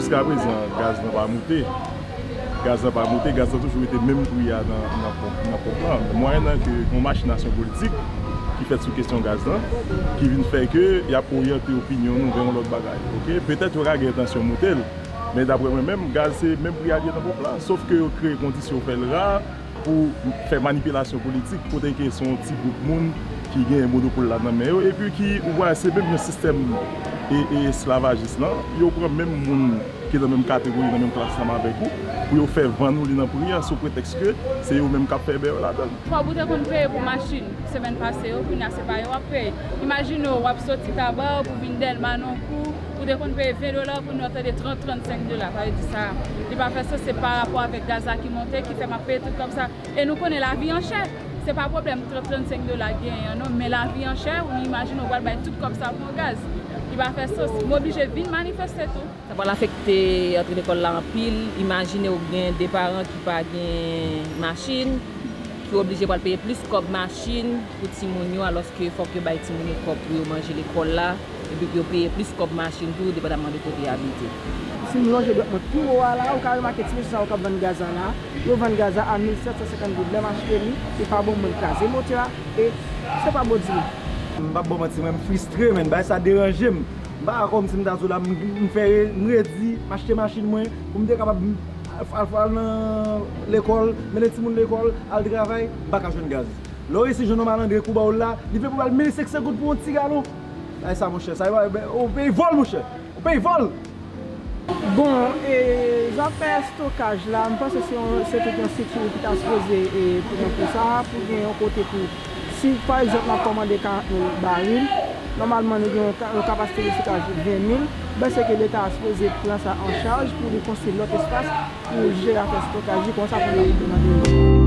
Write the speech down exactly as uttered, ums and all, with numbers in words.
Jiskaprezan, gaz lan pa moute. Gaz lan pa moute, gaz lan toujou rete menm pri a nan, nan ponp, nan ponp lan. Mwayennan ke yon machinasyon politik ki fèt sou kesyon gaz lan, ki vin fè ke y ap oryante opinyon nou vè yon lòt bagay. Oke? Petèt yo ka gen entansyon moute l, men daprè mwen menm, gaz se menm pri a l ye nan ponp lan, sof ke yo kreye kondisyon, yo fè l ra, pou fè manipilasyon politik, kote ke se yon ti gwoup moun ki gen monopòl la nan men yo, epi ki, ou wè, se menm jan sistèm e, e esklavajis lan, yo pran menm moun ki nan menm kategori, nan menm klas ansanm avèk ou, pou yo fè vann ou li nan pri a, sou pretèks ke se yo menm k ap fè bèyè ladan l. Kòb ou te konn peye pou machin semèn pase yo, kounye a se pa yo w ap peye. Imajine w, w ap soti Taba pou vin Dèlma, Nonkou, ou te konn peye ven dola, kounye a w tande trant, trannsenk dola. Sa vle di sa, li pa fè sans, se pa rapò avèk gaz la ki monte, ki fè m ap peye tout kòb sa. E nou konnen lavi an chè. Se pa pwoblèm trant, trannsenk dola genyen an non, men lavi an chè, ou imajine w pral bay tout kòb sa pou yon gaz. Li pa fè sans. M oblije vin manifeste tou. Sa pral afekte antre lekòl la anpil. Imajine w gen de paran ki pa gen machin, ki oblije pral peye plis kòb machin pou timoun yo, alòske fòk yo bay timoun yo kòb pou yo manje lekòl la, epi pou yo peye plis kòb machin tou, depandaman de kote y abite. Si m lonje dwèt mwen pi wo a la, ou ka remake ti mesye sa yo k ap vann gaz la la. Yo vann gaz la a mil sèt san senkant goud. Lè m achte li, li pa bon, mwen kraze motè a, e se pa bon di m. M p ap ba w manti, mwen, m fristre, men bagay sa deranje m. M pa kòmsi m ta di w la, m, m fè, m redi, m achte machin mwen, pou m te kapab al, al, al nan lekòl, mennen timoun lekòl, al travay, m pa ka jwenn gaz. Lè w resi jwenn yon malandren kou ba w l la, li vle pou ba l mil senk san goud pou yon ti galon. Bagay sa, monchè, sa, ou peye vòl, monchè. Ou peye vòl! Bon, e, zafè estokaj la, m panse se yon, se tout yon sekirite ki ta sipoze, e, pran pou sa, pou gen yon kote pou, si, pa egzanp, n ap kòmande karant mil baril, nòmalman, nou gen yon ka-, yon kapasite de estokaj ven mil, m panse ke Leta a sipoze pran sa an chaj pou li konstwi lòt espas pou jere afè estokaj li, konsa pou nou rive nan de mil.